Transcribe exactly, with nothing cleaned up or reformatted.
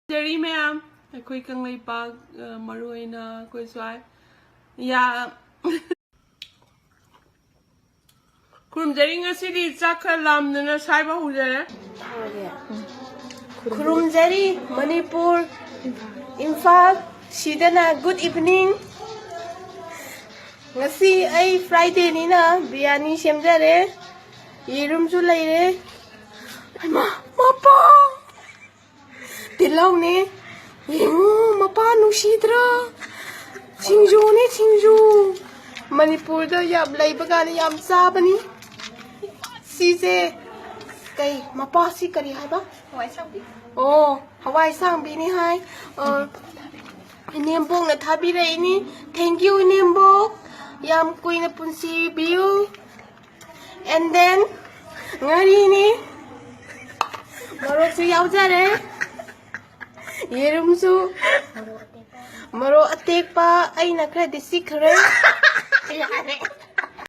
ꯈꯨꯔꯨꯝꯖꯔꯤ ꯃꯌꯥꯝ, ꯑꯩꯈꯣꯏ ꯀꯪꯂꯩꯄꯥꯛ, ꯑ, ꯃꯔꯨ ꯑꯣꯏꯅ ꯑꯩꯈꯣꯏ ꯁ꯭ꯋꯥꯏ꯫ ꯌꯥ꯫ ꯈꯨꯔꯨꯝꯖꯔꯤ, ꯉꯁꯤꯗꯤ ꯆꯥꯛ ꯈꯔ ꯂꯥꯝꯗꯅ ꯁꯥꯏꯕ ꯍꯧꯖꯔꯦ꯫ ꯈꯨꯔꯨꯝꯖꯔꯤ ꯃꯅꯤꯄꯨꯔ, ꯏꯝꯐꯥꯜ꯫ ꯁꯤꯗꯅ good evening꯫ ꯉꯁꯤ ꯑꯩ Fridayꯅꯤꯅ ꯕꯤꯔꯌꯥꯅꯤ ꯁꯦꯝꯖꯔꯦ꯫ ꯌꯦꯔꯨꯝꯁꯨ ꯂꯩꯔꯦ꯫ ꯍꯩꯃꯥ, ꯃꯄꯥ! ꯇꯤꯜꯍꯧꯅꯦ꯫ ꯌꯦꯡꯉꯨ, ꯃꯄꯥ ꯅꯨꯡꯁꯤꯗ꯭ꯔꯥ? ꯁꯤꯡꯖꯨꯅꯦ, ꯁꯤꯡꯖꯨ꯫ ꯃꯅꯤꯄꯨꯔꯗ ꯌꯥꯝ ꯂꯩꯕ ꯀꯥꯟꯗ ꯌꯥꯝ ꯆꯥꯕꯅꯤ꯫ ꯁꯤꯁꯦ ꯀꯩ, ꯃꯄꯥꯁꯤ ꯀꯔꯤ ꯍꯥꯏꯕ? ꯍꯋꯥꯏ ꯑꯁꯥꯡꯕꯤ꯫ ꯑꯣ, ꯍꯋꯥꯏ ꯑꯁꯥꯡꯕꯤꯅꯤ ꯍꯥꯏ꯫ ꯑ, ꯏꯅꯦꯝꯕꯣꯛꯅ ꯊꯥꯕꯤꯔꯛꯏꯅꯤ꯫ Thank you, ꯏꯅꯦꯝꯕꯣꯛ꯫ ꯌꯥꯝ ꯀꯨꯏꯅ ꯄꯨꯟꯁꯤꯕꯤꯌꯨ꯫ And then, ꯉꯥꯔꯤꯅꯤ꯫ ꯃꯣꯔꯣꯛꯁꯨ ꯌꯥꯎꯖꯔꯦ꯫ ꯌꯦꯔꯨꯝꯁꯨ꯫ ꯃꯣꯔꯣꯛ ꯑꯇꯦꯛꯄ ꯑꯩꯅ ꯈꯔꯗꯤ ꯁꯤꯛꯈ꯭ꯔꯦ꯫ ꯌꯥꯔꯦ꯫